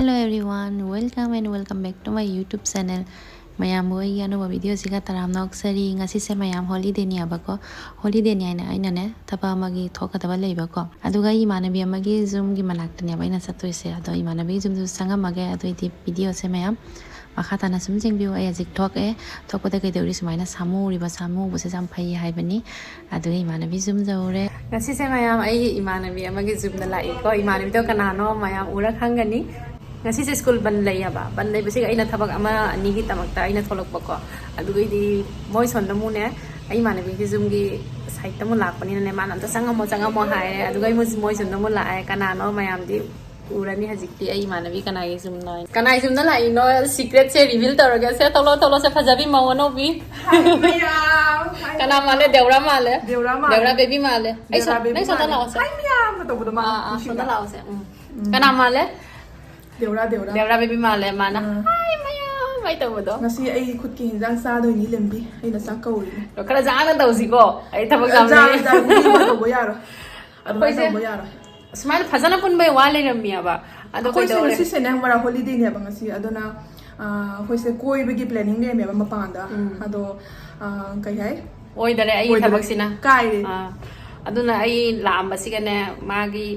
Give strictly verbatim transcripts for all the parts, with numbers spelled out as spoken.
Hello everyone, welcome and welcome back to my YouTube channel. ꯃꯌꯥꯝꯕꯨ ꯑꯩꯒꯤ ꯑꯅꯧꯕ ꯚꯤꯗꯤꯑꯣꯁꯤꯒ ꯇꯔꯥꯝꯅ ꯑꯣꯛꯆꯔꯤ꯫ ꯉꯁꯤꯁꯦ ꯃꯌꯥꯝ ꯍꯣꯂꯤꯗꯦꯅꯦꯕꯀꯣ꯫ ꯍꯣꯂꯤꯗꯦꯅꯤ ꯍꯥꯏꯅ ꯑꯩꯅꯅꯦ ꯊꯕꯛ ꯑꯃꯒꯤ ꯊꯣꯛꯀꯗꯕ ꯂꯩꯕꯀꯣ꯫ ꯑꯗꯨꯒ ꯑꯩ ꯏꯃꯥꯟꯅꯕꯤ ꯑꯃꯒꯤ ꯌꯨꯝꯒꯤ ꯃꯅꯥꯛꯇꯅꯦꯕ ꯑꯩꯅ ꯆꯠꯇꯣꯏꯁꯦ꯫ ꯑꯗꯣ ꯏꯃꯥꯟꯅꯕꯤꯒꯤ ꯌꯨꯝꯗꯨꯁꯨ ꯆꯪꯉꯝꯃꯒꯦ꯫ ꯑꯗꯨꯑꯣꯏꯗꯤ ꯚꯤꯗꯤꯑꯣꯁꯦ ꯃꯌꯥꯝ ꯃꯈꯥ ꯇꯥꯅ ꯁꯨꯝ ꯌꯦꯡꯕꯤꯌꯨ꯫ ꯑꯩ ꯍꯧꯖꯤꯛ ꯊꯣꯛꯑꯦ꯫ ꯊꯣꯛꯄꯗ ꯀꯩꯗꯧꯔꯤ? ꯁꯨꯃꯥꯏꯅ ꯁꯥꯃꯨ ꯎꯔꯤꯕ? ꯁꯥꯃꯨ ꯎꯕꯁꯦ ꯌꯥꯝ ꯐꯩ ꯍꯥꯏꯕꯅꯤ꯫ ꯑꯗꯨꯒ ꯏꯃꯥꯟꯅꯕꯤ ꯌꯨꯝ ꯌꯧꯔꯦ꯫ ꯉꯁꯤꯁꯦ ꯃꯌꯥꯝ ꯑꯩꯒꯤ ꯏꯃꯥꯟꯅꯕꯤ ꯑꯃꯒꯤ ꯌꯨꯝꯗ ꯂꯥꯛꯏꯀꯣ꯫ ꯏꯃꯥꯟꯅꯕꯤꯗꯣ ꯀꯅꯥꯅꯣ ꯃꯌꯥꯝ ꯎꯔ ꯈꯪꯒꯅꯤ꯫ ꯉꯁꯤꯁꯦ ꯁ꯭ꯀꯨꯜ ꯕꯟ ꯂꯩꯌꯦꯕ꯫ ꯕꯟ ꯂꯩꯕꯁꯤꯒ ꯑꯩꯅ ꯊꯕꯛ ꯑꯃ ꯑꯅꯤꯒꯤꯗꯃꯛꯇ ꯑꯩꯅ ꯊꯣꯛꯂꯛꯄꯀꯣ꯫ ꯑꯗꯨꯒꯤꯗꯤ ꯃꯣꯏ ꯁꯣꯝꯗ ꯑꯃꯨꯛꯅꯦ, ꯑꯩ ꯏꯃꯥꯟꯅꯕꯤꯒꯤ ꯌꯨꯝꯒꯤ ꯁꯥꯏꯠꯇ ꯑꯃꯨꯛ ꯂꯥꯛꯄꯅꯤꯅꯅꯦ, ꯃꯥꯅ "ꯑꯝꯇ ꯆꯪꯉꯝꯃꯣ, ꯆꯪꯉꯝꯃꯣ" ꯍꯥꯏꯔꯦ꯫ ꯑꯗꯨꯒ ꯑꯩ ꯃꯣꯏ, ꯃꯣꯏ ꯁꯣꯝꯗ ꯑꯃꯨꯛ ꯂꯥꯛꯑꯦ꯫ ꯀꯅꯥꯅꯣ ꯃꯌꯥꯝꯗꯤ ꯎꯔꯅꯤ ꯍꯧꯖꯤꯛꯇꯤ ꯑꯩ ꯏꯃꯥꯟꯅꯕꯤ ꯀꯅꯥꯒꯤ ꯌꯨꯝꯅꯣ ꯍꯥꯏꯅ꯫ ꯀꯅꯥꯒꯤ ꯌꯨꯝꯗ ꯂꯥꯛꯏꯅꯣ? ꯁꯤꯀ꯭ꯔꯦꯠꯁꯦ ꯔꯤꯚꯤꯜ ꯇꯧꯔꯒꯦꯁꯦ꯫ ꯊꯣꯛꯂꯛꯑꯣ, ꯊꯣꯛꯂꯛꯑꯣꯁꯦ, ꯐꯖꯕꯤ ꯃꯧ ꯑꯅꯧꯕꯤ꯫ ꯍꯥꯏ ꯃꯌꯥꯝ꯫ ꯀꯅꯥ ꯃꯥꯜꯂꯦ? ꯗꯦꯎꯔꯥ ꯃꯥꯜꯂꯦ꯫ ꯗꯦꯎꯔꯥ ꯃꯥꯜꯂꯦ꯫ ꯗꯦꯎꯔꯥ ꯕꯦꯕꯤ ꯃꯥꯜꯂꯦ꯫ ꯑꯩ ꯗꯦꯎꯔꯥ ꯁꯣ-, ꯕꯦꯕꯤ ꯅꯪ ꯁꯣꯝꯗ ꯃꯥꯜꯂꯦ꯫ ꯂꯥꯛꯑꯣꯁꯦ꯫ ꯍꯥꯏ ꯃꯌꯥꯝꯒ ꯇꯧꯕꯗꯣ ꯃꯥ ꯑꯥ, ꯑꯥ, ꯅꯨꯡꯁꯤꯗ꯭ꯔꯥ? ꯁꯣꯝꯗ ꯂꯥꯛꯑꯣꯁꯦ꯫ ꯎꯝ꯫ ꯎꯝ꯫ ꯀꯅꯥ ꯃꯥꯜꯂꯦ? ꯗꯦꯎꯔꯥ, ꯗꯦꯎꯔꯥ꯫ ꯗꯦꯎꯔꯥ ꯕꯦꯕꯤ ꯃꯥꯜꯂꯦ ꯃꯥꯅ꯫ ꯑꯥ꯫ ꯍꯥꯏ ꯃꯌꯥꯝ ꯍꯥꯏ ꯇꯧꯕꯗꯣ꯫ ꯉꯁꯤ ꯑꯩ ꯈꯨꯠꯀꯤ ꯍꯤꯟꯖꯥꯡ ꯆꯥꯗꯣꯏꯅꯤ, ꯂꯦꯝꯕꯤ꯫ ꯑꯩꯅ ꯆꯥꯛ ꯀꯧꯔꯤꯅꯤ꯫ ꯑꯗꯣ ꯈꯔ ꯖꯥꯅ ꯇꯧꯁꯤꯀꯣ꯫ ꯑꯩ ꯊꯕꯛ ꯌꯥꯝ ꯖꯥꯅ, ꯂꯩ꯫ ꯖꯥꯅ, ꯃꯤ ꯑꯃ ꯇꯧꯕ ꯌꯥꯔꯣꯏ꯫ ꯑꯗꯨꯃꯥꯏꯅ ꯑꯩꯈꯣꯏꯁꯦ ꯇꯧꯕ ꯌꯥꯔꯣꯏ꯫ ꯁꯨꯃꯥꯏꯅ ꯐꯖꯅ ꯄꯨꯟꯕꯩ ꯋꯥ ꯂꯩꯔꯝꯃꯤꯑꯕ꯫ ꯑꯗꯣ ꯑꯩꯈꯣꯏꯁꯦ ꯀꯩꯗꯧꯔꯦ? ꯉꯁꯤꯁꯦꯅꯦ ꯃꯣꯏꯔꯥꯡ ꯍꯣꯂꯤꯗꯦꯅꯦꯕ ꯉꯁꯤ꯫ ꯑꯗꯨꯅ, ꯑꯥ, ꯑꯩꯈꯣꯏꯁꯦ ꯀꯣꯏꯕꯒꯤ ꯄ꯭ꯂꯦꯅꯤꯡ ꯂꯩꯔꯝꯃꯦꯕ ꯃꯄꯥꯟꯗ꯫ ꯎꯝ꯫ ꯑꯗꯣ, ꯑꯥ, ꯀꯩ ꯍꯥꯏ? ꯑꯣꯏꯗꯔꯦ ꯑꯩꯒꯤ ꯑꯣꯏꯗꯔꯦ꯫ ꯊꯕꯛꯁꯤꯅ꯫ ꯀꯥꯏꯔꯦ꯫ ꯑꯥ, ꯑꯗꯨꯅ ꯑꯩ ꯂꯥꯛꯑꯝꯕꯁꯤꯒꯅꯦ, ꯃꯥꯒꯤ,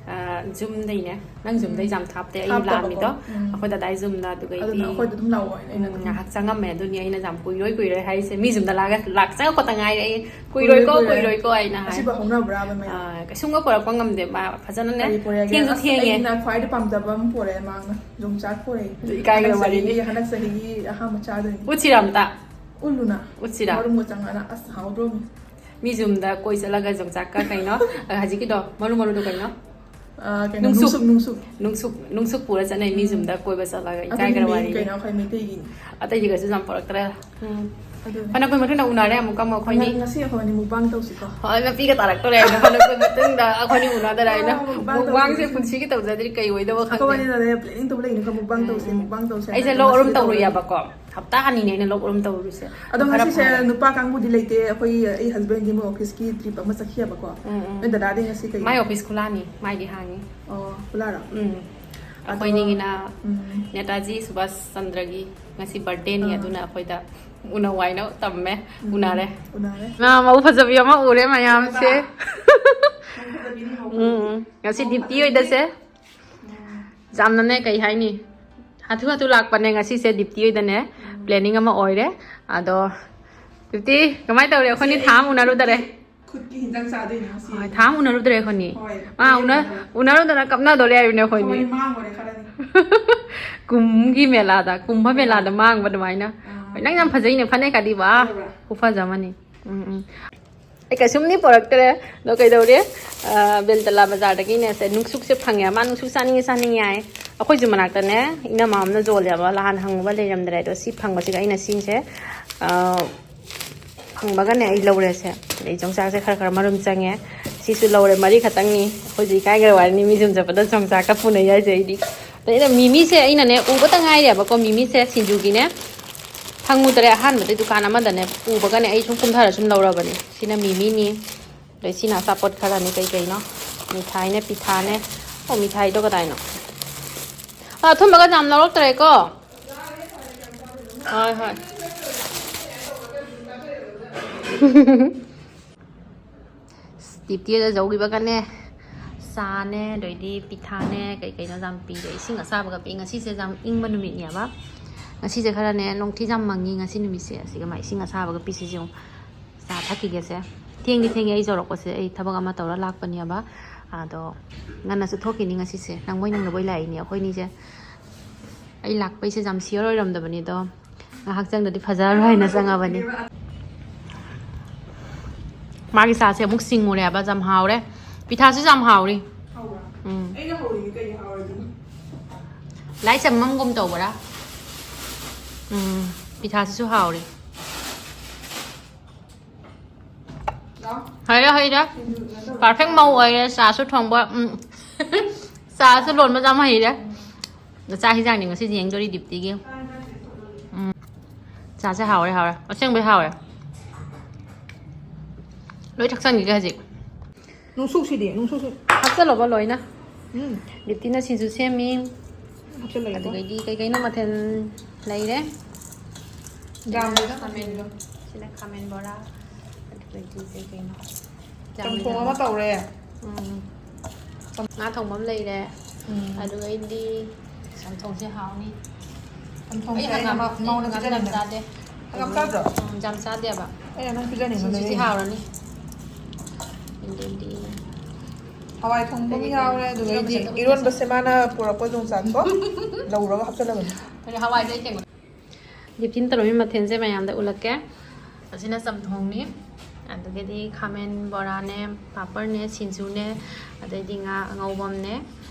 ꯑꯥ, ꯌꯨꯝꯗꯩꯅꯦ, ꯅꯪ ꯌꯨꯝꯗꯩ ꯎꯝ꯫ ꯌꯥꯝ ꯊꯥꯞꯇꯦ ꯑꯩ ꯊꯥꯞꯇꯕꯀꯣ꯫ ꯂꯥꯛꯑꯝꯃꯤꯗꯣ꯫ ꯎꯝ꯫ ꯑꯩꯈꯣꯏ ꯗꯗꯥꯏ ꯌꯨꯝꯗ꯫ ꯑꯗꯨꯒ ꯑꯗꯨꯅ ꯑꯩꯗꯤ, ꯑꯩꯈꯣꯏꯗ ꯑꯗꯨꯝ ꯂꯥꯛꯑꯣ ꯍꯥꯏꯅ ꯑꯩꯅ ꯎꯝ, ꯑꯗꯨꯝ ꯉꯥꯏꯍꯥꯛ ꯆꯪꯉꯝꯃꯦ꯫ ꯑꯗꯨꯅꯤ ꯑꯩꯅ ꯌꯥꯝ ꯀꯨꯏꯔꯣꯏ ꯀꯨꯏꯔꯣꯏ ꯍꯥꯏꯔꯤꯁꯦ꯫ ꯃꯤ ꯌꯨꯝꯗ ꯂꯥꯛꯑꯒ, ꯂꯥꯛ ꯆꯪꯉꯛꯄꯇ ꯉꯥꯏꯔꯦ ꯑꯩ꯫ ꯀꯨꯏꯔꯣꯏꯀꯣ, ꯀꯨꯏꯔꯣꯏ꯫ ꯀꯨꯏꯔꯣꯏꯀꯣ ꯍꯥꯏꯅ ꯍꯥꯏ꯫ ꯑꯁꯤꯕꯨ ꯍꯧꯅꯕ꯭ꯔꯥꯕ ꯃꯌꯥꯝ? ꯑꯥ, ꯀꯩꯁꯨꯝꯒ ꯄꯨꯔꯛꯄ ꯉꯝꯗꯦ ꯃꯥ ꯐꯖꯅꯅꯦ꯫ ꯀꯔꯤ ꯄꯨꯔꯛꯑꯒꯦ? ꯊꯦꯡꯁꯨ ꯑꯁ, ꯊꯦꯡꯉꯦ꯫ ꯑꯩꯅ ꯈ꯭ꯋꯥꯏꯗꯩ ꯄꯥꯝꯖꯕ ꯑꯃ ꯄꯨꯔꯛꯑꯦ ꯃꯥꯅ꯫ ꯌꯣꯡꯆꯥꯛ ꯄꯨꯔꯛꯑꯦ꯫ ꯏꯀꯥꯏꯒꯗꯕ ꯍꯟꯗꯛ ꯋꯥꯔꯤꯅꯤ꯫ ꯆꯍꯤꯒꯤ, ꯍꯟꯗꯛ ꯆꯍꯤꯒꯤ ꯑꯍꯥꯟꯕ ꯆꯥꯗꯣꯏꯅꯤ꯫ ꯎꯠꯁꯤꯔ ꯑꯝꯇ? ꯎꯠꯂꯨꯅ꯫ ꯎꯠꯁꯤꯔ? ꯃꯔꯨꯝꯒ ꯆꯪꯉꯒ ꯑꯁ ꯍꯥꯎꯗ꯭ꯔꯣꯃꯤ꯫ ꯃꯤ ꯌꯨꯝꯗ ꯀꯣꯏ ꯆꯠꯂꯒ ꯌꯣꯡꯆꯥꯛꯀ ꯀꯩꯅꯣ, ꯑ, ꯍꯧꯖꯤꯛꯀꯤꯗꯣ ꯃꯔꯨ ꯃꯔꯨꯗꯣ ꯀꯩꯅꯣ? ꯑ, ꯀꯩꯅꯣ, ꯅꯨꯡꯁꯨꯛ꯫ ꯅꯨꯡꯁꯨꯛ, ꯅꯨꯡꯁꯨꯛ꯫ ꯅꯨꯡꯁꯨꯛ, ꯅꯨꯡꯁꯨꯛ ꯄꯨꯔ ꯆꯠꯅꯩ ꯃꯤ ꯎꯝ꯫ ꯌꯨꯝꯗ ꯀꯣꯏꯕ ꯆꯠꯂꯒ, ꯑꯗꯨꯗꯤ ꯏꯀꯥꯏꯒ꯭ꯔꯕ ꯃꯤ ꯋꯥꯔꯤꯅꯤ꯫ ꯀꯩꯅꯣ ꯑꯩꯈꯣꯏ ꯃꯩꯇꯩꯒꯤꯅꯤ꯫ ꯑꯇꯩꯗꯤ ꯀꯩꯁꯨ ꯌꯥꯝ ꯄꯨꯔꯛꯇ꯭ꯔꯦ꯫ ꯎꯝ꯫ ꯑꯗꯨꯅꯦ꯫ ꯐꯅ ꯀꯨꯏ ꯃꯇꯨꯡꯗ ꯎꯅꯔꯦ ꯑꯃꯨꯛꯀ ꯑꯃꯨꯛ ꯑꯩꯈꯣꯏꯅꯤ꯫ ꯉ-, ꯉꯁꯤ ꯑꯩꯈꯣꯏꯅꯤ mukbang ꯇꯧꯁꯤꯀꯣ꯫ ꯍꯣꯏ, ꯃꯄꯤꯒ ꯇꯥꯔꯛꯇꯣꯔꯦ ꯍꯥꯏꯅ ꯐꯅ ꯀꯨꯏ ꯃꯇꯨꯡꯗ ꯑꯩꯈꯣꯏꯅꯤ ꯎꯅꯗꯔꯦ ꯍꯥꯏꯅ꯫ ꯑꯥ, mukbang ꯃꯨꯛꯕꯥꯡꯁꯦ ꯇꯧꯁꯤ꯫ ꯄꯨꯟꯁꯤꯒꯤ ꯇꯧꯖꯗ꯭ꯔꯤ ꯀꯩ ꯑꯣꯏꯗꯧꯕ ꯈꯪꯗꯦ꯫ ꯑꯩꯈꯣꯏꯅꯤꯅꯅꯦ planning ꯇꯧꯕ ꯂꯩꯅꯤꯀꯣ, mukbang ꯎꯝ, ꯇꯧꯁꯦ, ꯎꯝ꯫ Mukbang ꯇꯧꯁꯦ ꯑꯩꯁꯦ ꯍꯥꯏꯅ ꯂꯧ ꯑꯔꯨꯝ ꯉꯁꯤꯗꯤ ꯇꯧꯔꯦ꯫ ꯇꯧꯔꯨꯏꯌꯦꯕꯀꯣ꯫ ꯍꯞꯇꯥ ꯑꯅꯤꯅꯦ ꯑꯩꯅ ꯂꯧ ꯑꯔꯨꯝ ꯇꯧꯔꯨꯔꯤꯁꯦ꯫ ꯑꯗꯣ ꯈꯔ ꯉꯁꯤꯁꯦ ꯐꯔꯦ꯫ ꯅꯨꯄꯥ ꯀꯥꯡꯕꯨꯗꯤ ꯂꯩꯇꯦ꯫ ꯑꯩꯈꯣꯏ, ꯑꯩ husbandꯗꯤ ꯃꯣꯏ officeꯀꯤ trip ꯑꯃ ꯆꯠꯈꯤꯑꯕꯀꯣ꯫ ꯎꯝ, ꯎꯝ꯫ ꯅꯣꯏ ꯗꯗꯥꯗꯤ ꯉꯁꯤ ꯀꯩ? ꯃꯥꯏ office ꯈꯨꯂꯥꯅꯤ, ꯃꯥꯏꯗꯤ ꯍꯥꯡꯉꯤ꯫ ꯑꯣ, ꯈꯨꯂꯥꯔꯣ? ꯎꯝ꯫ ꯑꯩꯈꯣꯏꯅꯤꯒꯤꯅ ꯎꯝ꯫ ꯅꯦꯇꯥꯖꯤ ꯁꯨꯕꯥꯁ ꯆꯟꯗ꯭ꯔꯒꯤ ꯉꯁꯤ ꯕꯥꯔꯗꯦꯅꯤ, ꯑꯥ꯫ ꯑꯗꯨꯅ ꯑꯩꯈꯣꯏꯗ ꯎꯅꯧ ꯍꯥꯏꯅ ꯇꯝꯃꯦ꯫ ꯎꯝ꯫ ꯎꯅꯔꯦ꯫ ꯎꯅꯔꯦ꯫ ꯏꯃꯥ, ꯃꯧ ꯐꯖꯕꯤ ꯑꯃ ꯎꯔꯦ ꯃꯌꯥꯝꯁꯦ꯫ ꯃꯧ ꯐꯖꯕꯤꯅꯤ, ꯃꯧ ꯎꯝ, ꯐꯖꯕꯤ꯫ ꯎꯝ꯫ ꯉꯁꯤ ꯃꯧ ꯗꯤꯞꯇꯤ ꯐꯖꯕꯤ꯫ ꯑꯣꯏꯗꯁꯦ꯫ ꯎꯝ꯫ ꯌꯥꯝꯅꯅꯦ, ꯀꯩ ꯍꯥꯏꯅꯤ? ꯍꯥꯊꯨ ꯍꯥꯊꯨ ꯂꯥꯛꯄꯅꯦ ꯉꯁꯤꯁꯦ, ꯗꯤꯞꯇꯤ ꯑꯣꯏꯗꯅꯦ꯫ ꯎꯝ꯫ ꯄ꯭ꯂꯦꯅꯤꯡ ꯑꯃ ꯑꯣꯏꯔꯦ꯫ ꯑꯗꯣ, ꯗꯤꯞꯇꯤ, ꯀꯃꯥꯏꯅ ꯇꯧꯔꯤ? ꯑꯩꯈꯣꯏꯅꯤ ꯁꯤ ꯊꯥ ꯑꯃ ꯑꯩꯒꯤ ꯎꯅꯔꯨꯗꯔꯦ꯫ ꯈꯨꯠꯀꯤ ꯍꯤꯟꯖꯥꯡ ꯆꯥꯗꯣꯏꯅꯦ ꯉꯁꯤ꯫ ꯍꯣꯏ, ꯊꯥ ꯑꯃ ꯎꯅꯔꯨꯗ꯭ꯔꯦ ꯑꯩꯈꯣꯏꯅꯤ꯫ ꯍꯣꯏ, ꯃꯥ ꯎꯅ-, ꯎꯅꯔꯨꯗꯔꯦ꯫ ꯎꯅꯔꯨꯗꯅ ꯀꯞꯅꯗꯣꯔꯦ ꯍꯥꯏꯕꯅꯦ ꯑꯩꯈꯣꯏꯅꯤ꯫ ꯑꯩꯈꯣꯏꯅꯤ ꯃꯥꯡꯉꯨꯔꯦ ꯈꯔꯗꯤ꯫ ꯀꯨꯝꯒꯤ ꯃꯦꯂꯥꯗ, ꯀꯨꯝꯚ ꯃꯦꯂꯥꯗ ꯃꯥꯡꯕ ꯑꯗꯨꯃꯥꯏꯅ꯫ ꯑꯥ꯫ ꯍꯣꯏ, ꯅꯪ ꯌꯥꯝ ꯐꯖꯩꯅꯦ, ꯐꯅꯦꯛꯀꯗꯤ, ꯋꯥ, ꯐꯖꯕ꯭ꯔꯥ? ꯈꯨꯐꯖ ꯑꯃꯅꯤ꯫ ꯎꯝ, ꯎꯝ꯫ ꯑꯩ ꯀꯩꯁꯨꯝꯗꯤ ꯄꯣꯔꯛꯇ꯭ꯔꯦ꯫ ꯑꯗꯣ ꯀꯩꯗꯧꯔꯦ? ꯑ, ꯕꯦꯜꯇꯂꯥ ꯕꯖꯥꯔꯗꯒꯤꯅꯦ, ꯁꯦ, ꯅꯨꯡꯁꯨꯛꯁꯦ ꯐꯪꯉꯦ꯫ ꯃꯥ ꯅꯨꯡꯁꯨꯛ ꯆꯥꯅꯤꯡꯉꯦ, ꯆꯥꯅꯤꯡꯉꯦ ꯍꯥꯏ꯫ ꯑꯩꯈꯣꯏꯁꯨ ꯃꯅꯥꯛꯇꯅꯦ, ꯏꯅꯝꯃ ꯑꯃꯅ ꯌꯣꯜꯂꯦꯕ꯫ ꯅꯍꯥꯟ ꯍꯪꯉꯨꯕ ꯂꯩꯔꯝꯗ꯭ꯔꯦ꯫ ꯑꯗꯣ ꯁꯤ ꯐꯪꯕꯁꯤꯒ ꯑꯩꯅ ꯁꯤꯁꯦ, ꯑ, ꯐꯪꯕꯒꯅꯦ ꯑꯩ ꯂꯧꯔꯦꯁꯦ꯫ ꯑꯗꯩ ꯌꯣꯡꯆꯥꯛꯁꯦ ꯈꯔ ꯈꯔ ꯃꯔꯨꯝ ꯆꯪꯉꯦ꯫ ꯁꯤꯁꯨ ꯂꯧꯔꯦ, ꯃꯔꯤ ꯈꯛꯇꯪꯅꯤ꯫ ꯑꯩꯈꯣꯏꯁꯨ ꯏꯀꯥꯏꯈ꯭ꯔ ꯋꯥꯅꯤ, ꯃꯤ ꯁꯨꯝ ꯆꯠꯄꯗ ꯌꯣꯡꯆꯥꯛꯀ ꯄꯨꯅꯩ ꯍꯥꯏꯁꯦ ꯑꯩꯗꯤ꯫ ꯑꯗꯩ ꯑꯩꯅ ꯃꯤꯃꯤꯁꯦ ꯑꯩꯅꯅꯦ ꯎꯕꯇ ꯉꯥꯏꯔꯦꯕꯀꯣ, ꯃꯤꯃꯤꯁꯦ ꯁꯤꯡꯖꯨꯒꯤꯅꯦ꯫ ꯐꯪꯉꯨꯗ꯭ꯔꯦ, ꯑꯍꯥꯟꯕꯗꯩ ꯗꯨꯀꯥꯟ ꯑꯃꯗꯅꯦ ꯎꯕꯒꯅꯦ ꯑꯩ ꯁꯨꯝ ꯀꯨꯝꯊꯔ ꯁꯨꯝ ꯂꯧꯔꯕꯅꯦ꯫ ꯁꯤꯅ ꯃꯤꯃꯤꯅꯤ, ꯑꯗꯩ ꯁꯤꯅ ꯑꯆꯥꯄꯣꯠ ꯈꯔꯅꯤ, ꯀꯩ ꯀꯩꯅꯣ, ꯃꯤꯊꯥꯏꯅꯦ, ꯄꯤꯊꯥꯅꯦ꯫ ꯑꯣ, ꯃꯤꯊꯥꯏꯗꯣ ꯀꯗꯥꯏꯅꯣ? ꯑꯥ, ꯑꯊꯨꯝꯕꯒ ꯌꯥꯝ ꯂꯧꯔꯛꯇ꯭ꯔꯦꯀꯣ꯫ ꯍꯣꯏ, ꯍꯣꯏ꯫ ꯗꯤꯞꯇꯤꯗ ꯌꯧꯈꯤꯕꯒꯅꯦ, ꯆꯥꯅꯦ, ꯑꯗꯩꯗꯤ ꯄꯤꯊꯥꯅꯦ, ꯀꯩ ꯀꯩꯅꯣ ꯌꯥꯝ ꯄꯤꯔꯦ꯫ ꯏꯁꯤꯡ ꯑꯁꯥꯕꯒ ꯄꯤ꯫ ꯉꯁꯤꯁꯦ ꯌꯥꯝ ꯏꯪꯕ ꯅꯨꯃꯤꯠꯅꯦꯕ꯫ ꯉꯁꯤꯁꯦ ꯈꯔꯅꯦ ꯅꯨꯡꯊꯤ ꯌꯥꯝ ꯃꯪꯉꯤ ꯉꯁꯤ ꯅꯨꯃꯤꯠꯁꯦ꯫ ꯑꯁꯤꯒ ꯃꯥ ꯏꯁꯤꯡ ꯑꯁꯥꯕꯒ ꯄꯤꯁꯤꯁꯦ ꯌꯦꯡꯉꯨ꯫ ꯆꯥ ꯊꯛꯈꯤꯒꯦꯁꯦ꯫ ꯊꯦꯡꯗꯤ ꯊꯦꯡꯉꯦ ꯑꯩ ꯌꯧꯔꯛꯄꯁꯦ꯫ ꯑꯩ ꯊꯕꯛ ꯑꯃ ꯇꯧꯔ ꯂꯥꯛꯄꯅꯦꯕ꯫ ꯑꯗꯣ ꯉꯟꯅꯁꯨ ꯊꯣꯛꯈꯤꯅꯤ ꯉꯁꯤꯁꯦ꯫ ꯅꯪꯕꯣꯏ ꯅꯪꯗꯕꯣꯏ ꯂꯥꯛꯏꯅꯤ ꯑꯩꯈꯣꯏꯅꯤꯁꯦ꯫ ꯑꯩ ꯂꯥꯛꯄꯩꯁꯦ ꯌꯥꯝ ꯁꯤꯌꯣꯔ ꯑꯣꯏꯔꯝꯗꯕꯅꯤ ꯑꯗꯣ꯫ ꯉꯥꯏꯍꯥꯛ ꯆꯪꯗꯗꯤ ꯐꯖꯔꯔꯣꯏ ꯍꯥꯏꯅ ꯆꯪꯉꯕꯅꯤ꯫ ꯃꯥꯒꯤ ꯆꯥꯁꯦ ꯑꯃꯨꯛ ꯁꯤꯡꯉꯨꯔꯦꯕ, ꯌꯥꯝ ꯍꯥꯎꯔꯦ꯫ ꯄꯤꯊꯥꯁꯤꯁꯨ ꯌꯥꯝ ꯍꯥꯎꯔꯤ꯫ ꯍꯥꯎꯕ꯭ꯔꯥ? ꯎꯝ꯫ ꯑꯩꯅ ꯍꯧꯔꯤꯅꯤ ꯀꯩꯒꯤ ꯍꯥꯎꯔꯣꯏꯗꯣꯏꯅꯣ? ꯂꯥꯏ ꯆꯝꯃꯝꯒꯨꯝ ꯇꯧꯕ꯭ꯔꯥ? ꯎꯝ, ꯄꯤꯊꯥꯁꯤꯁꯨ ꯍꯥꯎꯔꯤ꯫ ꯂꯥꯎ꯫ ꯍꯩꯔꯦ, ꯍꯩꯔꯦ꯫ ꯁꯤꯡꯖꯨ ꯅꯠꯇꯕ ꯄꯥꯔꯐꯦꯛ ꯃꯧ ꯑꯣꯏꯔꯦ, ꯆꯥꯁꯨ ꯊꯣꯡꯕ꯫ ꯎꯝ꯫ ꯆꯥꯁꯨ ꯂꯣꯟꯕ ꯌꯥꯝ ꯍꯩꯔꯦ꯫ ꯆꯥꯛ ꯍꯤꯟꯖꯥꯡꯗꯤ ꯉꯁꯤꯗꯤ ꯌꯦꯡꯗꯣꯔꯤ ꯗꯤꯞꯇꯤꯒꯤ꯫ ꯎꯝ꯫ ꯆꯥꯁꯦ ꯍꯥꯎꯔꯦ, ꯍꯥꯎꯔꯦ꯫ ꯑꯁꯦꯡꯕꯩ ꯍꯥꯎꯔꯦ꯫ ꯂꯣꯏ ꯊꯛꯆꯟꯈꯤꯒꯦ ꯍꯧꯖꯤꯛ꯫ ꯅꯨꯡꯁꯨꯛꯁꯤꯗꯤ, ꯅꯨꯡꯁꯨꯛꯁꯤ꯫ ꯊꯛꯆꯜꯂꯣꯕ ꯂꯣꯏꯅ꯫ ꯎꯝ, ꯗꯤꯞꯇꯤꯅ ꯁꯤꯡꯖꯨ ꯁꯦꯝꯃꯤ꯫ ꯍꯥꯞꯆꯜꯂꯒꯦꯀꯣ꯫ ꯑꯗꯨꯗꯩꯗꯤ ꯀꯩ ꯀꯩꯅꯣ ꯃꯊꯦꯜ ꯂꯩꯔꯦ? ꯌꯥꯝꯗꯦꯗ ꯈꯥꯃꯦꯟ꯫ ꯃꯊꯦꯜꯗꯣ꯫ ꯁꯤꯅ ꯈꯥꯃꯦꯟ ꯕꯣꯔꯥ꯫ ꯑꯗꯨꯗꯩꯗꯤ ꯀꯩ ꯀꯩꯅꯣ? ꯆꯝꯊꯣꯡ ꯑꯃ ꯇꯧꯔꯦ꯫ ꯎꯝ꯫ ꯉꯥ ꯊꯣꯡꯕ ꯑꯃ ꯂꯩꯔꯦ꯫ ꯎꯝ꯫ ꯑꯗꯨꯗꯩꯗꯤ ꯆꯝꯊꯣꯡꯁꯦ ꯍꯥꯎꯅꯤ꯫ ꯆꯝꯊꯣꯡꯁꯦ ꯑꯩ ꯑꯩꯅ ꯍꯪꯒꯥꯝ ꯃ-, ꯃꯉꯣꯟꯗ ꯍꯪꯒꯥꯝ ꯌꯥꯝ ꯄꯤꯖꯅꯤꯡꯕꯅꯦ꯫ ꯆꯥꯗꯦ꯫ ꯍꯪꯒꯥꯝ ꯆꯥꯗ꯭ꯔꯣ? ꯎꯝ, ꯌꯥꯝ ꯆꯥꯗꯦꯕ꯫ ꯑꯩꯅ ꯅꯪ ꯁꯤꯡꯖꯨꯁꯤ ꯄꯤꯖꯅꯤꯡꯕꯅꯦ꯫ ꯍꯥꯎꯔꯅꯤ꯫ ꯑꯗꯩꯗꯤ ꯍꯋꯥꯏ ꯊꯣꯡꯕ ꯑꯃ ꯌꯥꯎꯔꯦ, ꯑꯗꯨꯗꯒꯤꯗꯤ ꯏꯔꯣꯟꯕꯁꯦ ꯑꯃꯨꯛ ꯏꯔꯣꯟꯕꯁꯦ ꯃꯥꯅ ꯄꯨꯔꯛꯄ ꯌꯣꯡꯆꯥꯛꯇꯣ ꯂꯧꯔꯒ ꯍꯥꯞꯆꯜꯂꯕꯅꯤ꯫ ꯑꯗꯩ ꯍꯋꯥꯏꯁꯦ ꯑꯩ ꯊꯦꯡꯕ꯫ ꯗꯤꯞꯇꯤꯅ ꯇꯧꯔꯝꯃꯤ ꯃꯊꯦꯜꯁꯦ ꯃꯌꯥꯝꯗ ꯎꯠꯂꯛꯀꯦ꯫ ꯑꯁꯤꯅ ꯆꯝꯊꯣꯡꯅꯤ, ꯑꯗꯒꯤꯗꯤ ꯈꯥꯃꯦꯟ ꯕꯣꯔꯥꯅꯦ, ꯄꯥꯄꯔꯅꯦ, ꯁꯤꯡꯖꯨꯅꯦ, ꯑꯗꯩꯗꯤ ꯉꯥ ꯑꯉꯧꯕ ꯑꯃꯅꯦ,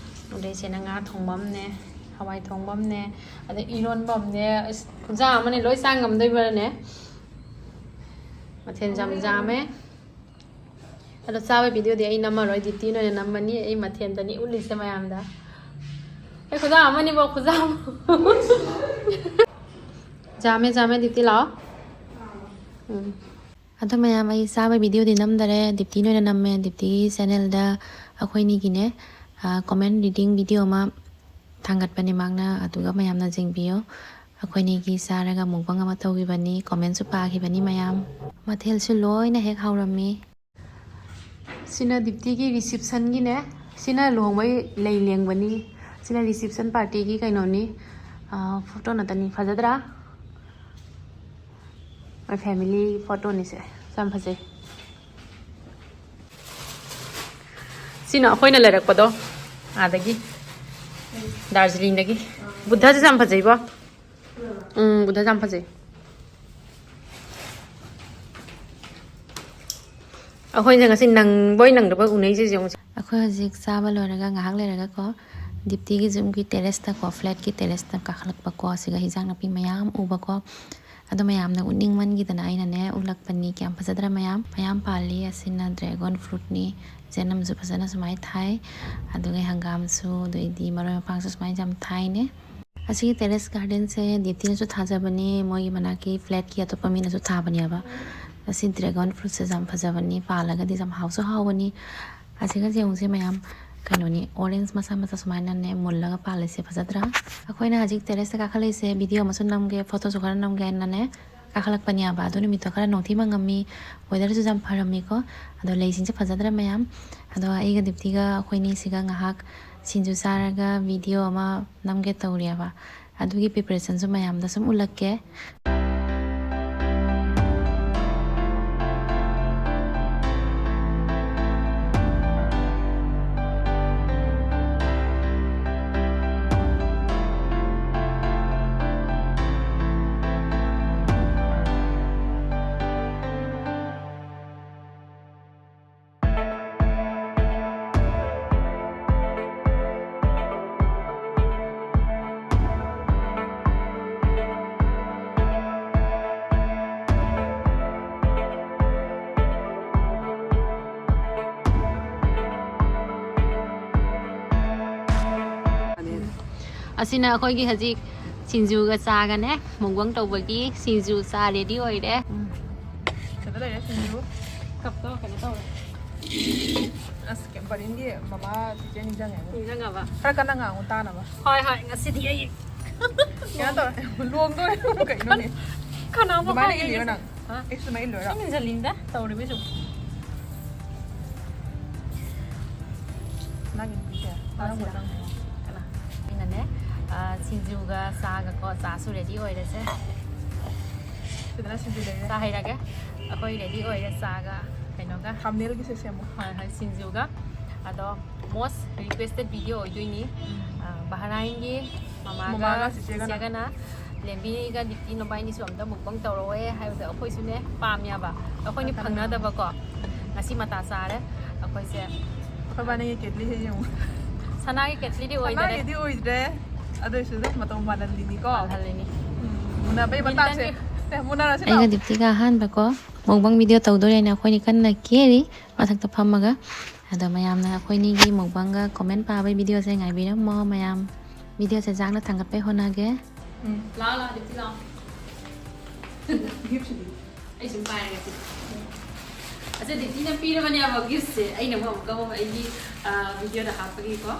ꯑꯗꯩ ꯁꯤꯅ ꯉꯥ ꯊꯣꯡꯕ ꯑꯃꯅꯦ, ꯍꯋꯥꯏ ꯊꯣꯡꯕ ꯑꯃꯅꯦ, ꯑꯗꯩ ꯏꯔꯣꯟꯕ ꯑꯃꯅꯦ꯫ ꯑꯁ, ꯈꯨꯟꯖꯥ ꯑꯃꯅꯤ, ꯂꯣꯏ ꯆꯥ ꯉꯝꯗꯣꯏꯕ꯭ꯔꯅꯦ? ꯃꯊꯦꯜ ꯌꯥꯝ ꯌꯥꯝꯃꯦ꯫ ꯑꯗꯣ ꯆꯥꯕ ꯚꯤꯗꯤꯑꯣꯗꯤ ꯑꯩ ꯅꯝꯃꯔꯣꯏ, ꯗꯤꯞꯇꯤꯅ ꯑꯣꯏꯅ ꯅꯝꯃꯅꯤ꯫ ꯑꯩ ꯃꯊꯦꯜꯗꯅꯤ ꯎꯠꯂꯤꯁꯦ ꯃꯌꯥꯝꯗ꯫ ꯑꯩ ꯈꯨꯖꯥ ꯑꯃꯅꯤꯕꯣ, ꯈꯨꯖꯥ ꯑꯃ꯫ ꯖꯥꯃꯦ, ꯖꯥꯃꯦ, ꯗꯤꯞꯇꯤ ꯂꯥꯛꯑꯣ꯫ ꯎꯝ꯫ ꯑꯗꯣ ꯃꯌꯥꯝ, ꯑꯩ ꯆꯥꯕ ꯚꯤꯗꯤꯑꯣꯗꯤ ꯅꯝꯗꯔꯦ, ꯗꯤꯞꯇꯤꯅ ꯑꯣꯏꯅ ꯅꯝꯃꯦ꯫ ꯗꯤꯞꯇꯤꯒꯤ ꯆꯦꯅꯦꯜꯗ ꯑꯩꯈꯣꯏꯅꯤꯒꯤꯅꯦ, ꯑ, comment reading ꯚꯤꯗꯤꯑꯣ ꯑꯃ ꯊꯥꯡꯒꯠꯄꯅꯦ ꯃꯥꯡꯅ, ꯑꯗꯨꯒ ꯃꯌꯥꯝꯅ ꯌꯦꯡꯕꯤꯌꯣ꯫ ꯑꯩꯈꯣꯏꯅꯤꯒꯤ ꯆꯥꯔꯒ mukbang ꯑꯃ ꯇꯧꯈꯤꯕꯅꯤ, commentꯁꯨ ꯄꯥꯈꯤꯕꯅꯤ ꯃꯌꯥꯝ꯫ ꯃꯊꯦꯜꯁꯨ ꯂꯣꯏꯅ ꯍꯦꯛ ꯍꯥꯎꯔꯝꯃꯤ꯫ ꯁꯤꯅ ꯗꯤꯞꯇꯤꯒꯤ receptionꯒꯤꯅꯦ꯫ ꯁꯤꯅ ꯂꯨꯍꯣꯡꯕꯩ ꯂꯩ ꯂꯦꯡꯕꯅꯤ꯫ ꯁꯤꯅ reception partyꯒꯤ ꯀꯩꯅꯣꯅꯤ꯫ ꯑꯥ, photo ꯅꯠꯇꯅꯤ꯫ ꯐꯖꯗ꯭ꯔꯥ? ꯃꯣꯏ family photoꯅꯤꯁꯦ꯫ ꯌꯥꯝ ꯐꯖꯩ꯫ ꯁꯤꯅ ꯑꯩꯈꯣꯏꯅ ꯂꯩꯔꯛꯄꯗꯣ, ꯑꯥꯗꯒꯤ, ꯗꯥꯔꯖꯤꯂꯤꯡꯗꯒꯤ꯫ ꯕꯨꯙꯁꯦ ꯌꯥꯝ ꯐꯖꯩꯕꯣ꯫ ꯎꯝ, ꯕꯨꯙꯁꯦ ꯌꯥꯝ ꯐꯖꯩ꯫ ꯑꯩꯈꯣꯏꯁꯦ ꯉꯁꯤ ꯅꯪꯕꯣꯏ ꯅꯪꯗꯕꯣꯏ ꯎꯅꯩꯁꯦ ꯌꯦꯡꯉꯨꯁꯦ꯫ ꯑꯩꯈꯣꯏ ꯍꯧꯖꯤꯛ ꯆꯥꯕ ꯂꯣꯏꯔꯒ ꯉꯥꯏꯍꯥꯛ ꯂꯩꯔꯒꯀꯣ, ꯗꯤꯞꯇꯤꯒꯤ ꯌꯨꯝꯒꯤ terraceꯇꯀꯣ, flatꯀꯤ terraceꯇ ꯀꯥꯈꯠꯂꯛꯄꯀꯣ, ꯁꯤꯒ ꯍꯤꯟꯖꯥꯡ ꯅꯥꯄꯤ ꯃꯌꯥꯝ ꯎꯕꯀꯣ꯫ ꯑꯗꯣ ꯃꯌꯥꯝꯅ ꯎꯠꯅꯤꯡꯃꯟꯈꯤꯗꯅ ꯑꯩꯅꯅꯦ ꯎꯠꯂꯛꯄꯅꯤ꯫ ꯀꯌꯥꯝ ꯐꯖꯗ꯭ꯔꯥ ꯃꯌꯥꯝ? ꯃꯌꯥꯝ ꯄꯥꯜꯂꯤ꯫ ꯑꯁꯤꯅ dragon fruitꯅꯤ꯫ ꯆꯅꯝꯁꯨ ꯐꯖꯅ ꯁꯨꯃꯥꯏꯅ ꯊꯥꯏ꯫ ꯑꯗꯨꯒ ꯍꯪꯒꯥꯝꯁꯨ, ꯑꯗꯩꯗꯤ ꯃꯔꯣꯏ ꯃꯄꯥꯡꯁꯨ ꯁꯨꯃꯥꯏꯅ ꯌꯥꯝ ꯊꯥꯏꯅꯦ꯫ ꯑꯁꯤꯒꯤ terrace gardenꯁꯦ ꯗꯤꯞꯇꯤꯅꯁꯨ ꯊꯥꯖꯕꯅꯦ, ꯃꯣꯏꯒꯤ ꯃꯅꯥꯛꯀꯤ flatꯀꯤ ꯑꯇꯣꯞꯄ ꯃꯤꯅꯁꯨ ꯊꯥꯕꯅꯦꯕ꯫ ꯑꯁꯤ dragon fruitꯁꯦ ꯌꯥꯝ ꯐꯖꯕꯅꯤ, ꯄꯥꯜꯂꯒꯗꯤ ꯌꯥꯝ ꯍꯥꯎꯁꯨ ꯍꯥꯎꯕꯅꯤ꯫ ꯑꯁꯤꯒ ꯌꯦꯡꯉꯨꯁꯦ ꯃꯌꯥꯝ, ꯀꯩꯅꯣꯅꯤ, orange ꯃꯆꯥ ꯃꯆꯥ ꯁꯨꯃꯥꯏꯅꯅꯦ ꯃꯨꯜꯂꯒ ꯄꯥꯜꯂꯤꯁꯦ꯫ ꯐꯖꯗ꯭ꯔꯥ? ꯑꯩꯈꯣꯏꯅ ꯍꯧꯖꯤꯛ terrace ꯇ ꯀꯥꯈꯠꯂꯛꯏꯁꯦ, video ꯑꯃꯁꯨ ꯅꯝꯒꯦ, photo ꯁꯨ ꯈꯔ ꯅꯝꯒꯦ ꯍꯥꯏꯅꯅꯦ ꯀꯥꯈꯠꯂꯛꯄꯅꯦꯕ꯫ ꯑꯗꯨ ꯅꯨꯃꯤꯠꯇꯣ ꯈꯔ ꯅꯣꯡꯊꯤ ꯃꯪꯉꯝꯃꯤ, weather ꯁꯨ ꯌꯥꯝ ꯐꯔꯝꯃꯤꯀꯣ꯫ ꯑꯗꯣ ꯂꯩꯁꯤꯡꯁꯦ ꯐꯖꯗ꯭ꯔꯥ ꯃꯌꯥꯝ? ꯑꯗꯣ ꯑꯩꯒ ꯗꯤꯞꯇꯤꯒ ꯑꯩꯈꯣꯏꯅꯤꯁꯤꯒ ꯉꯥꯏꯍꯥꯛ ꯁꯤꯡꯖꯨ ꯆꯥꯔꯒ video ꯑꯃ ꯅꯝꯒꯦ ꯇꯧꯔꯤꯑꯕ꯫ ꯑꯗꯨꯒꯤ preparation ꯁꯨ ꯃꯌꯥꯝꯗ ꯁꯨꯝ ꯎꯠꯂꯛꯀꯦ꯫ ꯑꯁꯤꯅ ꯑꯩꯈꯣꯏꯒꯤ ꯍꯧꯖꯤꯛ ꯁꯤꯡꯖꯨꯒ ꯆꯥꯒꯅꯦ, mukbang ꯇꯧꯕꯒꯤ ꯁꯤꯡꯖꯨ ꯆꯥ ready ꯑꯣꯏꯔꯦ꯫ ꯁꯤꯗ ꯂꯩꯔꯦ ꯁꯤꯡꯖꯨ꯫ ꯀꯞꯇꯣ ꯀꯩꯅꯣ ꯇꯧꯔꯦ꯫ ꯑꯁ, ꯀꯦꯝꯄꯔꯤꯟꯒꯤ ꯃꯃꯥ ꯆꯤꯆꯦ ꯅꯤꯡꯁꯤꯡꯉꯦ꯫ ꯅꯤꯡꯁꯤꯡꯉꯕ? ꯈꯔ ꯀꯟꯅ ꯉꯥꯡꯉꯨ ꯇꯥꯅꯕ꯫ ꯍꯣꯏ, ꯍꯣꯏ, ꯉꯁꯤꯗꯤ ꯑꯩ ꯀꯩꯅꯣ ꯇꯧꯔꯦ, ꯂꯣꯡꯗꯣꯔꯦ꯫ ꯀꯩꯅꯣꯅꯦ? ꯈꯅꯥꯎ ꯑꯗꯨꯃꯥꯏꯅ ꯄꯣꯛꯈꯥꯏꯔꯦ ꯏꯜꯂꯤꯔꯣ ꯉꯁꯤ꯫ ꯅꯪ? ꯍꯥ? ꯑꯩꯁꯨ ꯑꯗꯨꯃꯥꯏꯅ ꯏꯜꯂꯣꯏꯔꯣ? ꯁꯨꯝ ꯏꯟꯁꯤꯜꯂꯤꯅꯤꯗ, ꯇꯧꯔꯤꯕ ꯁꯨꯝ꯫ ꯅꯪꯒꯤ ꯅꯨꯄꯤꯁꯦ ꯃꯔꯝ ꯃꯣꯛꯄ ꯆꯪꯉꯦ꯫ ꯀꯅꯥ? ꯑꯩꯅꯅꯦ, ꯑ, ꯁꯤꯡꯖꯨꯒ ꯆꯥꯒꯀꯣ, ꯆꯥꯁꯨ ready ꯑꯣꯏꯔꯁꯦ꯫ ꯁꯤꯗꯅ ꯁꯤꯡꯖꯨ ꯂꯩꯔꯦ꯫ ꯆꯥ ꯍꯩꯔꯒꯦ꯫ ꯑꯩꯈꯣꯏ ready ꯑꯣꯏꯔꯦ, ꯆꯥꯒ ꯀꯩꯅꯣꯒ꯫ Thumbnail ꯒꯤꯁꯦ ꯁꯦꯝꯃꯣ꯫ ꯍꯣꯏ, ꯍꯣꯏ, ꯁꯤꯡꯖꯨꯒ꯫ ꯑꯗꯣ most requested video ꯑꯣꯏꯗꯣꯏꯅꯤ꯫ ꯎꯝ꯫ ꯑ, ꯕꯍꯔꯥꯏꯟꯒꯤ ꯃꯃꯥꯒ ꯃꯃꯥꯒ ꯆꯤꯆꯦꯒꯅ꯫ ꯆꯤꯆꯦꯒꯅ ꯂꯦꯝꯕꯤꯒ ꯗꯤꯞꯇꯤ ꯅꯕꯥꯏꯅꯤꯁꯨ ꯑꯝꯇ mukbang ꯇꯧꯔꯛꯑꯣ ꯍꯥꯏꯕꯗ ꯑꯩꯈꯣꯏꯁꯨꯅꯦ ꯄꯥꯝꯃꯦꯕ꯫ ꯑꯩꯈꯣꯏꯅꯤ ꯐꯪꯅꯗꯕꯀꯣ꯫ ꯉꯁꯤ ꯃꯇꯥ ꯆꯥꯔꯦ ꯑꯩꯈꯣꯏꯁꯦ꯫ ꯑꯩꯈꯣꯏ ꯕꯥꯅꯤꯒꯤ ꯀꯦꯠꯂꯤꯁꯦ ꯌꯦꯡꯉꯨ꯫ ꯁꯅꯥꯒꯤ ꯀꯦꯠꯂꯤꯗꯤ ꯑꯣꯏꯗꯔꯦ꯫ ꯁꯅꯥꯒꯤꯗꯤ ꯑꯣꯏꯗ꯭ꯔꯦ꯫ ꯑꯗꯨꯏꯁꯨ ꯑꯗꯨꯝ ꯃꯇꯧ ꯃꯥꯜꯍꯜꯂꯤꯅꯤꯀꯣ꯫ ꯃꯥꯜꯍꯜꯂꯤꯅꯤ꯫ ꯎꯝ, ꯃꯨꯟꯅꯕꯩ ꯃꯇꯥꯡꯁꯦ꯫ ꯃꯤꯇꯟꯒꯤ ꯁꯦ, ꯃꯨꯟꯅꯔꯁꯤ ꯑꯩꯒ ꯂꯥꯛꯑꯣ꯫ ꯗꯤꯞꯇꯤꯒ ꯑꯍꯥꯟꯕꯀꯣ mukbang video ꯇꯧꯗꯣꯔꯦꯅ ꯑꯩꯈꯣꯏꯅꯤ ꯀꯟꯅ ꯀꯦꯔꯤ ꯃꯊꯛꯇ ꯐꯝꯃꯒ꯫ ꯑꯗꯣ ꯃꯌꯥꯝꯅ ꯑꯩꯈꯣꯏꯅꯤꯒꯤ mukbang ꯒ comment ꯄꯥꯕꯒꯤ video ꯁꯦ ꯉꯥꯏꯕꯤꯔꯝꯃꯣ ꯃꯌꯥꯝ꯫ Video ꯁꯦ ꯆꯥꯛꯅ ꯊꯥꯡꯒꯠꯄꯩ ꯍꯣꯠꯅꯒꯦ꯫ ꯎꯝ, ꯂꯥꯛꯑꯣ, ꯂꯥꯛꯑꯣ, ꯗꯤꯞꯇꯤ ꯂꯥꯛꯑꯣ꯫ ꯍꯤꯞꯁꯤꯗꯤ꯫ ꯑꯩ ꯁꯨꯝ ꯄꯥꯏꯔꯒꯦ ꯁꯤꯗꯤ꯫ ꯑꯁꯤ ꯗꯤꯇꯤꯅ ꯄꯤꯔꯕꯅꯦꯕ ꯒꯤꯐꯁꯦ꯫ ꯑꯩꯅ ꯑꯃꯨꯛ ꯑꯃꯨꯛꯀ ꯑꯃꯨꯛ ꯑꯩꯒꯤ ꯚꯤꯗꯤꯑꯣꯗ ꯍꯥꯞꯄꯒꯤꯀꯣ꯫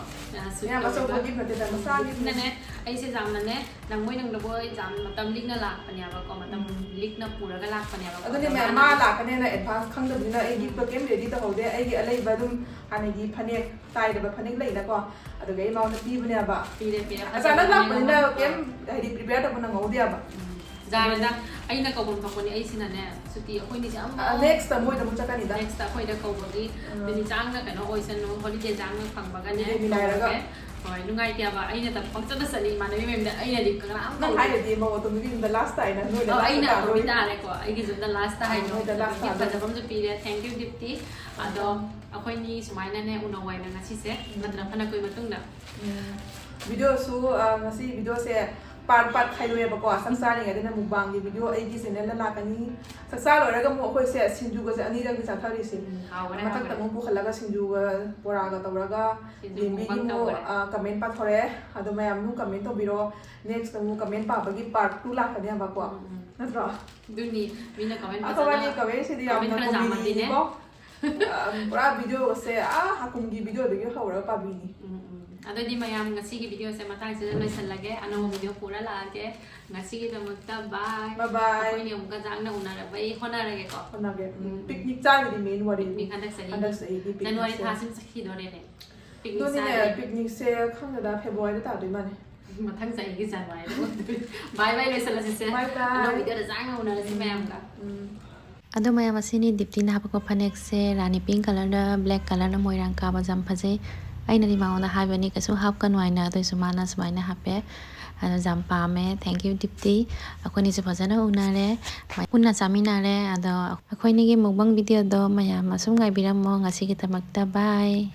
ꯌꯥꯝ ꯑꯆꯧꯕ ꯒꯤꯐ ꯅꯠꯇꯦꯗ, ꯃꯆꯥ ꯒꯤꯐꯅꯦ꯫ ꯅꯅꯦ ꯑꯩꯁꯦ ꯌꯥꯝꯅꯅꯦ ꯅꯪꯕꯣꯏ ꯅꯪꯗꯕꯣꯏ ꯌꯥꯝ ꯃꯇꯝ ꯂꯤꯛꯅ ꯂꯥꯛꯄꯅꯦꯕꯀꯣ꯫ ꯃꯇꯝ ꯂꯤꯛꯅ ꯄꯨꯔꯒ ꯂꯥꯛꯄꯅꯦꯕ꯫ ꯑꯗꯨꯅꯦ ꯃꯌꯥꯝ, ꯃꯥ ꯂꯥꯛꯀꯅꯦꯅ ꯑꯦꯗꯚꯥꯟꯁ ꯈꯪꯗꯕꯅꯤꯅ ꯑꯩ ꯒꯤꯐꯇꯣ ꯀꯩꯝ ꯔꯦꯗꯤ ꯇꯧꯍꯧꯗꯦ꯫ ꯑꯩꯒꯤ ꯑꯂꯩꯕ ꯑꯗꯨꯝ ꯍꯥꯟꯅꯒꯤ ꯐꯅꯦꯛ, ꯇꯥꯏꯗꯕ ꯐꯅꯦꯛ ꯂꯩꯅꯀꯣ, ꯑꯗꯨꯒ ꯑꯩ ꯃꯉꯣꯟꯗ ꯄꯤꯕꯅꯦꯕ꯫ ꯄꯤꯔꯦ ꯄꯤꯔꯦ꯫ ꯑꯆꯥꯅꯛ ꯂꯥꯛꯄꯅꯤꯅ ꯀꯩꯝ ꯍꯥꯏꯗꯤ ꯄ꯭ꯔꯤꯄꯦꯌꯔ ꯇꯧꯕ ꯅꯪꯍꯧꯗꯦꯕ꯫ ꯌꯥꯔꯦꯗ, ꯑꯩꯅ ꯀꯧꯐꯝ ꯊꯣꯛꯄꯅꯦ꯫ ꯑꯩꯁꯤꯅꯅꯦ ꯁꯨꯇꯤ ꯑꯩꯈꯣꯏꯅꯤꯁꯦ ꯑꯃ ꯅꯦꯛꯁꯇ ꯃꯣꯏꯗ ꯑꯃꯨꯛ ꯆꯠꯀꯅꯤꯗ꯫ ꯅꯦꯛꯁꯇ ꯑꯩꯈꯣꯏꯗ ꯀꯧꯕꯒꯤ ꯅꯨꯃꯤꯠ ꯆꯥꯡꯅ ꯀꯩꯅꯣ ꯑꯣꯏꯁꯅꯨ, ꯍꯣꯂꯤꯗꯦ ꯆꯥꯡꯅ ꯐꯪꯕꯒꯅꯦ ꯍꯣꯂꯤꯗꯦ ꯃꯤꯅꯥꯏꯔꯒ꯫ ꯀꯧꯔꯒꯦ꯫ ꯍꯣꯏ, ꯅꯨꯡꯉꯥꯏꯇꯦꯕ꯫ ꯑꯩꯅ ꯄꯪꯆꯠꯇ ꯆꯠꯂꯤ ꯏꯃꯥꯟꯅꯕꯤ ꯃꯌꯥꯝꯗ꯫ ꯑꯩꯅꯗꯤ ꯀꯅꯥꯝ ꯅꯪ ꯀꯧꯗꯦ꯫ ꯍꯥꯏꯔꯗꯤ ꯃꯧ ꯑꯇꯣꯝꯕꯤꯒꯤ ꯌꯨꯝꯗ ꯂꯥꯁ ꯇꯥꯏꯅ ꯅꯣꯏꯗ ꯑꯣ, ꯂꯥꯁ ꯑꯩꯅ ꯇꯥꯗꯣꯏ꯫ ꯑꯇꯣꯝꯕꯤ ꯇꯥꯔꯦꯀꯣ꯫ ꯑꯩꯒꯤ ꯌꯨꯝꯗ ꯂꯥꯁ ꯇꯥ ꯑꯥ, ꯍꯥꯏꯗꯣ꯫ ꯅꯣꯏꯗ ꯂꯥꯁ ꯒꯤꯐ ꯇꯥꯗꯣꯏ꯫ ꯐꯖꯕ ꯑꯃꯁꯨ ꯄꯤꯔꯦ꯫ Thank you, ꯗꯤꯞꯇꯤ꯫ ꯑꯗꯣ ꯑꯩꯈꯣꯏꯅꯤ ꯁꯨꯃꯥꯏꯅꯅꯦ ꯎꯅꯧ ꯍꯥꯏꯅ ꯉꯁꯤꯁꯦ, ꯅꯠꯇ꯭ꯔ ꯐꯅ ꯀꯨꯏ ꯃꯇꯨꯡꯗ꯫ ꯎꯝ꯫ ꯚꯤꯗꯤꯑꯣꯁꯨ, ꯑ, ꯉꯁꯤ ꯚꯤꯗꯤꯑꯣꯁꯦ ꯄꯥꯔꯠ ꯄꯥꯔꯠ ꯈꯥꯏꯗꯣꯛꯑꯦꯕꯀꯣ꯫ ꯆꯥꯛ ꯆꯥꯔꯤꯉꯩꯗꯅ ꯃꯨꯛꯕꯥꯡꯒꯤ ꯚꯤꯗꯤꯑꯣ ꯑꯩꯒꯤ ꯆꯦꯅꯦꯜꯗ ꯂꯥꯛꯀꯅꯤ꯫ ꯆꯥꯛ ꯆꯥ ꯂꯣꯏꯔꯒ ꯑꯃꯨꯛ ꯑꯩꯈꯣꯏꯁꯦ ꯁꯤꯡꯖꯨꯒꯁꯦ ꯑꯅꯤꯔꯛꯅꯤ ꯆꯥꯊꯔꯤꯁꯦ꯫ ꯎꯝ, ꯍꯥꯎꯈ꯭ꯔꯦ, ꯃꯊꯛꯇ ꯍꯥꯎꯈ꯭ꯔꯦ꯫ ꯑꯃꯨꯛ ꯄꯨꯈꯠꯂꯒ ꯁꯤꯡꯖꯨꯒ ꯕꯣꯔꯥꯒ ꯇꯧꯔꯒ ꯁꯤꯡꯖꯨ ꯂꯦꯝꯕꯤꯒꯤ ꯃꯨꯛꯕꯥꯡ ꯑꯃꯨꯛ, ꯇꯧꯈ꯭ꯔꯦ꯫ ꯑ, ꯀꯃꯦꯟ ꯄꯥꯊꯣꯔꯛꯑꯦ꯫ ꯑꯗꯣ ꯃꯌꯥꯝ ꯑꯗꯨꯝ ꯀꯃꯦꯟ ꯇꯧꯕꯤꯔꯣ꯫ ꯅꯦꯛꯁꯇ ꯑꯃꯨꯛ ꯀꯃꯦꯟ ꯄꯥꯕꯒꯤ ꯄꯥꯔꯠ ꯇꯨ ꯂꯥꯛꯀꯅꯦꯕꯀꯣ꯫ ꯎꯝ, ꯎꯝ꯫ ꯅꯠꯇ꯭ꯔꯣ? ꯑꯗꯨꯅꯤ, ꯃꯤꯅ ꯀꯃꯦꯟ ꯑꯩꯈꯣꯏ ꯋꯥꯅꯤ ꯐꯖꯅ ꯀꯃꯦꯟꯁꯤꯗꯤ ꯀꯃꯦꯟ ꯌꯥꯝꯅ ꯈꯔ ꯌꯥꯝꯃꯗꯤꯅꯦ꯫ ꯀꯣꯃꯦꯗꯤꯅꯤꯀꯣ꯫ ꯑ, ꯄꯨꯔꯥ ꯚꯤꯗꯤꯑꯣꯁꯦ, ꯑꯥ, ꯍꯥꯀꯨꯝꯒꯤ ꯚꯤꯗꯤꯑꯣꯗꯒꯤ ꯍꯧꯔꯒ ꯄꯥꯕꯤꯅꯤ꯫ ꯎꯝ, ꯎꯝ꯫ ꯑꯗꯨꯗꯤ ꯃꯌꯥꯝ, ꯉꯁꯤꯒꯤ ꯚꯤꯗꯤꯑꯣꯁꯦ ꯃꯇꯥꯡꯁꯤꯗ ꯂꯣꯏꯁꯤꯜꯂꯒꯦ꯫ ꯑꯅꯧꯕ ꯚꯤꯗꯤꯑꯣ ꯄꯨꯔ ꯂꯥꯛꯑꯒꯦ꯫ ꯉꯁꯤꯒꯤꯗꯃꯛꯇ bye꯫ Bye bye꯫ ꯑꯩꯈꯣꯏꯅꯤ ꯑꯃꯨꯛꯀ ꯆꯥꯡꯅ ꯎꯅꯔꯕꯩ ꯍꯣꯠꯅꯔꯒꯦꯀꯣ꯫ ꯍꯣꯠꯅꯒꯦ꯫ ꯎꯝ, ꯎꯝ, ꯎꯝ꯫ ꯄꯤꯛꯅꯤꯛ ꯆꯥꯕꯗꯤ ꯃꯦꯟ ꯋꯥꯔꯤ꯫ ꯄꯤꯛꯅꯤꯛ ꯍꯟꯗꯛ ꯆꯍꯤ꯫ ꯍꯟꯗꯛ ꯆꯍꯤꯒꯤ ꯖꯅꯋꯥꯔꯤ ꯄꯤꯛꯅꯤꯛꯁꯦ꯫ ꯊꯥꯁꯤꯃ ꯆꯠꯈꯤꯗꯣꯔꯦꯅꯦ꯫ ꯄꯤꯛꯅꯤꯛ ꯑꯗꯨꯅꯤꯅꯦ, ꯆꯥꯕꯗꯤ꯫ ꯄꯤꯛꯅꯤꯛꯁꯦ ꯈꯪꯗꯦꯗ, ꯐꯦꯕ꯭ꯔꯨꯋꯥꯔꯤꯗ ꯇꯥꯗꯣꯏ ꯃꯥꯜꯂꯦ꯫ ꯃꯊꯪ ꯆꯍꯤꯒꯤ ꯖꯅꯋꯥꯔꯤꯗ ꯑꯣꯏꯗꯣꯏꯅꯦ꯫ Bye bye ꯂꯣꯏꯁꯤꯜꯂꯁꯤꯁꯦ꯫ Bye bye꯫ ꯑꯅꯧꯕ ꯚꯤꯗꯤꯑꯣꯗ ꯆꯥꯡꯅ ꯎꯅꯔꯁꯤ ꯃꯌꯥꯝꯒ꯫ ꯎꯝ꯫ ꯑꯗꯣ ꯃꯌꯥꯝ, ꯑꯁꯤꯅꯤ ꯗꯤꯞꯇꯤꯅ ꯍꯥꯞꯄꯛꯄ ꯐꯅꯦꯛꯁꯦ, ꯔꯥꯅꯤ pink colourꯗ black colourꯅ ꯃꯣꯏꯔꯥꯡ ꯀꯥꯕꯁꯦ ꯌꯥꯝ ꯐꯖꯩ꯫ ꯑꯩꯅꯗꯤ ꯃꯉꯣꯟꯗ ꯍꯥꯏꯕꯅꯤ ꯀꯩꯁꯨ ꯍꯥꯞꯀꯅꯨ ꯍꯥꯏꯅ, ꯑꯗꯨꯏꯁꯨ ꯃꯥꯅ ꯁꯨꯃꯥꯏꯅ ꯍꯥꯞꯄꯦ꯫ ꯑꯗꯣ ꯌꯥꯝ ꯄꯥꯝꯃꯦ꯫ Thank you ꯗꯤꯞꯇꯤ꯫ ꯑꯩꯈꯣꯏꯅꯤꯁꯨ ꯐꯖꯅ ꯎꯅꯔꯦ, ꯄꯨꯟꯅ ꯆꯥꯃꯤꯟꯅꯔꯦ꯫ ꯑꯗꯣ ꯑꯩꯈꯣꯏꯅꯤꯒꯤ mukbang videoꯗꯣ ꯃꯌꯥꯝ ꯑꯁꯨꯝ ꯉꯥꯏꯕꯤꯔꯝꯃꯣ꯫ ꯉꯁꯤꯒꯤꯗꯃꯛꯇ bye꯫